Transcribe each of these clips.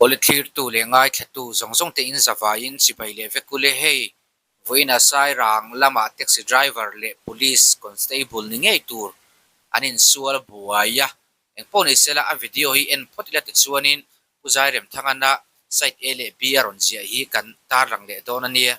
Awle thlirtu leh ngaithlatu zawng zawng te in zavaiin chibai leh vek ule hei vawiina Sairang lamah taxi driver leh police constable ni ngei tur an insual buai a, engpawh ni sela a video hi en phawt ila tichuanin Pu Zairemthangana side A leh B a rawn ziah hi kan tarlang leh dawn a nia.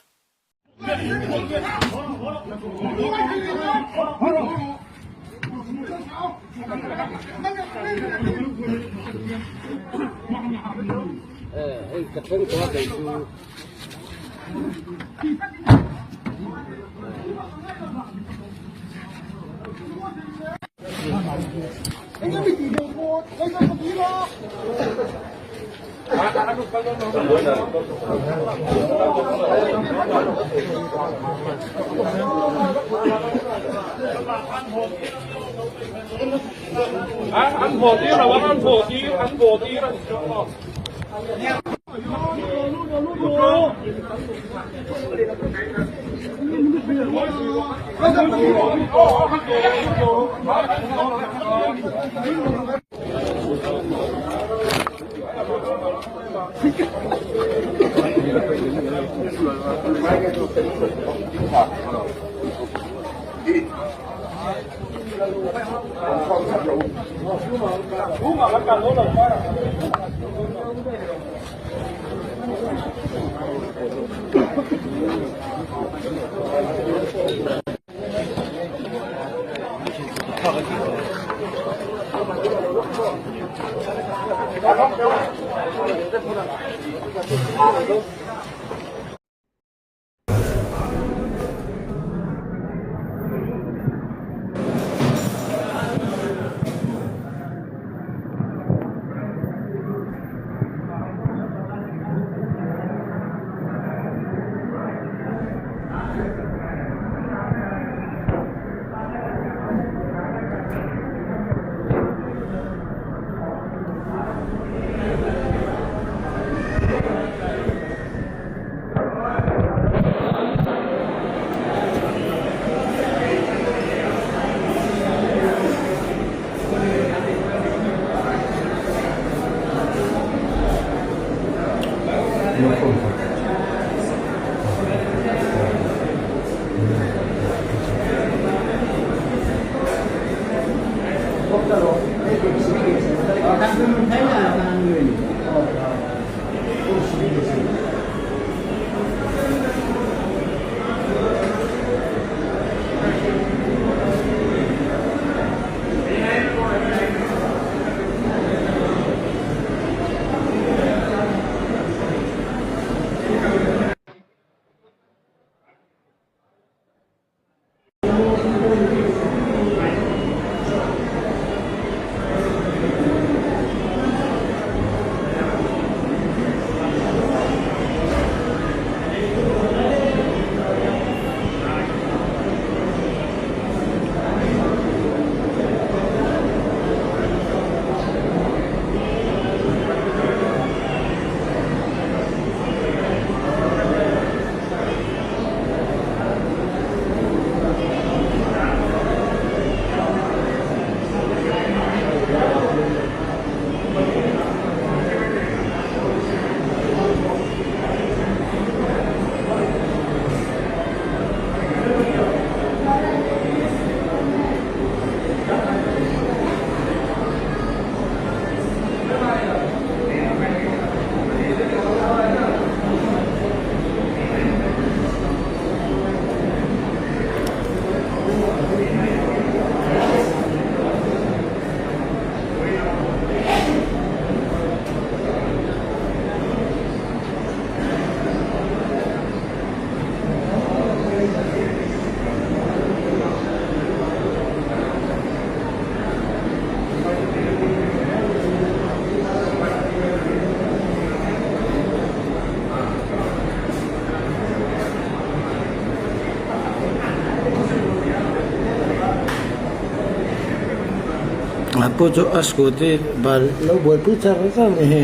A pawh chu a scooty bal lo buaipui char char a ni hi.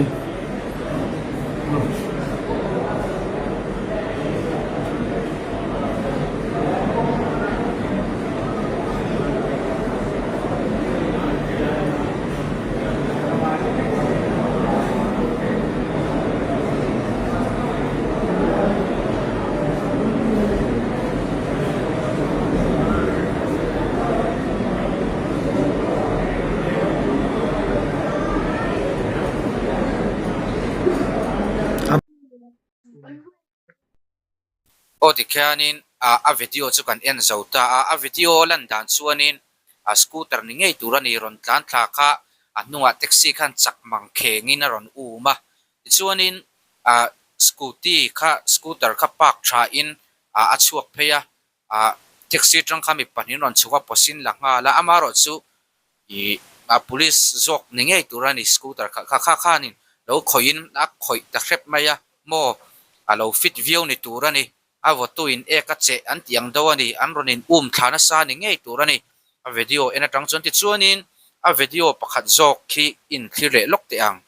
Aw tikhianin ah a video chu kan en zo ta a, a video lan dan chuanin a scooter ni ngei tur a ni rawn tlan thla kha a hnungah taxi khan chak mang khengin a rawn um a tichuanin ah scooty kha scooter kha park thain ah a chhuak phei a ah taxi atang kha mi pahnih an rawn chhuk a pawsin la nghal a amaherawhchu Ih a police zawk ni ngei tur a ni scooter kha kha kha khanin lo khawih in a khawih ta hrep mai a maw a lo fit viau ni tur a ni a vawtu in ek a cheh an tih ang deuh a ni an rawn in um thla nasa ni ngei tur a ni a video en atang chuan tichuanin a video pakhat zawk khi in thlir leh lawk teh ang.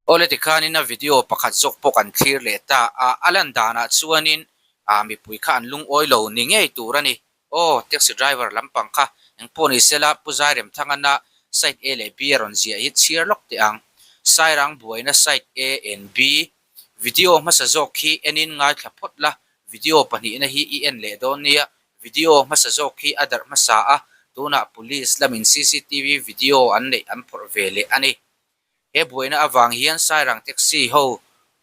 Awle tikhanin a video pakhat zawk pawh kan thlir leh ta a, a lan danah chuanin ah mipui kha an lungawi lo ni ngei tur a ni. Aw taxi driver lampang kha engpawh ni sela Pu Zairemthangana side A leh B a rawn ziah hi chhiar lawk teh ang. Sairang buaina side A and B Video hmasa zawk hi enin ngaithla phawt la, video pahnihna hi i en leh dawn nia, video hmasa zawk hi a darh hmasa a, tunah police lamin cctv video an neih an phawrh ve leh a ni. He buaina avang hian Sairang taxi ho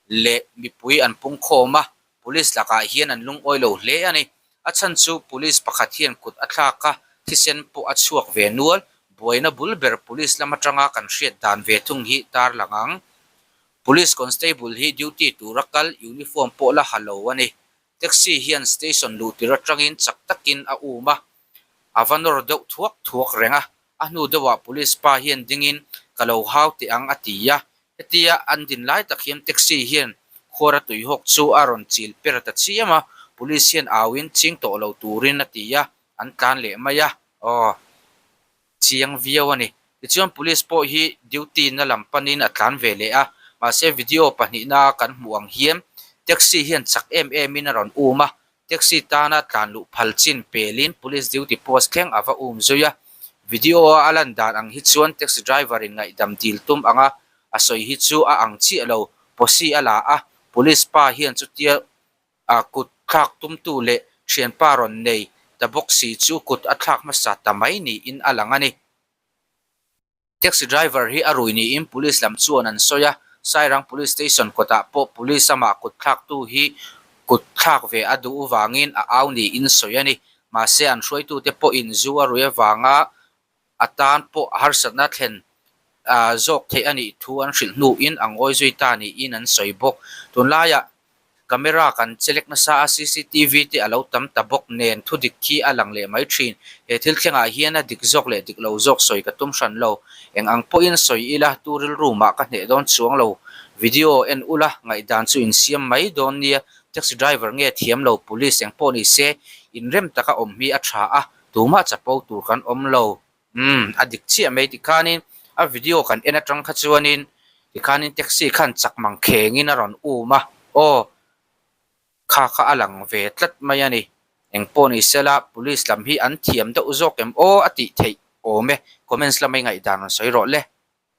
leh mipui an pung khawm a, police lakah hian an lungawi lo hle a ni. A chhan chu police pakhat hian kut a thlak a, thisen pawh a chhuak ve nual, buaina bul ber police lam atanga kan hriat dan ve thung hi tarlang ang. Police Constable hi duty tura kal uniform pawh la ha lo a ni. Taxi hian station luh tir atangin chak takin a um a, a va nawr deuh thuak thuak reng a. A hnu deuhah police pa hian dingin ka lo hau teh ang a ti a. Hetia an din lai tak hian taxi hian khuara tuihawk chu a rawn chil per ta chiam a, police hian auin ching tawh lo turin a ti a, an tlan leh mai a. Aw. Chiang viau a ni. Tichuan police pawh hi duty na lam panin a tlan ve leh a, mahse video pahnihna kan hmuh ang hian taxi hian chak em emin a rawn um a, taxi tana tlan luh phal chin pelin police duty post thleng a va um zui a. Video a a lan dan ang hi chuan taxi driver in ngaihdam dil tum anga a sawi hi chu a ang chiah lo, posi a la a, police pa hian chutia A kut thlak tumtu leh thianpa rawn nei ta bawk si chu kut a thlak hmasa ta mai niin a lang a ni. Taxi driver hi a rui niin police lam chuan an sawi a, Sairang Police Station kawtah pawh police amah kut thlaktu hi kut thlak ve a duh vangin a au niin sawi a ni. Mahse an hruaitute pawhin zu a rui avanga a tan pawh harsatna thlen zawk theih a nih thu an hrilh hnuin a ngawi zui ta niin an sawi bawk. Tunlaiah camera kan chelek nasa a, cctv te a lo tam ta bawk nen thu dik khi a lang leh mai thin. He thil thlengah hian a dik zawk leh dik lo zawk sawi ka tum hran lo. Eng ang pawhin sawi ila tu rilru mah ka hneh dawn chuang lo. Video en ula ngaihdan chu insiam mai dawn nia. Taxi driver nge thiam lo police eng pawh ni se inrem taka awm hi a tha a. Tumah chapo tur kan awm lo. Umm, a dik chiah mai tikhanin a video kan en atang kha chuanin tikhanin taxi khan chak mang khengin a rawn um a, aw kha kha a lang ve tlat mai a ni. Engpawh ni sela police lam hi an thiam deuh zawk em aw a tih theih awm e. Comments lama i ngaihdan rawn sawi rawh le.